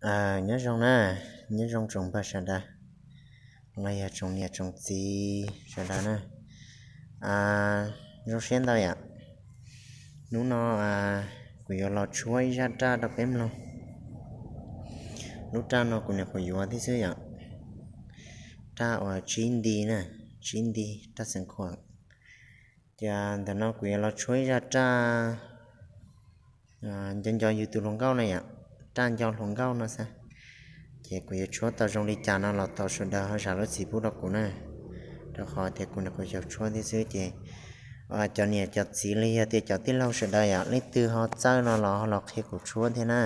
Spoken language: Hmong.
Nyob zoo na, nyob zoo tsoom pawg sawv daws, los yog tsoom niam tsoom txiv sawv daws na. Zoo siab ntau yom. Hnub no kuv yuav los tshuab ib zaj raj rau peb mloog. Lub raj no kuv nyuam qhuav yuav thiab xwb yom. Raj uas tsib nti na, tsib nti raj xeev khuam. Ces ntawm no kuv yuav los tshuab ib zaj raj nco nco yus tus hluas nkauj na yom, raj nco hluas nkauj no xwb. Ces kuv yuav tshuab tau zoo li cas no los thov sawv daws ho zam lub txim pub rau kuv na, rau qhov tias kuv nyuam qhuav xyaum tshuab thiab xwb ces cov niam cov txiv los yog tias cov tij laug sawv daws yom, leej twg ho txawj no los ho los qhia kuv tshuab thiab na.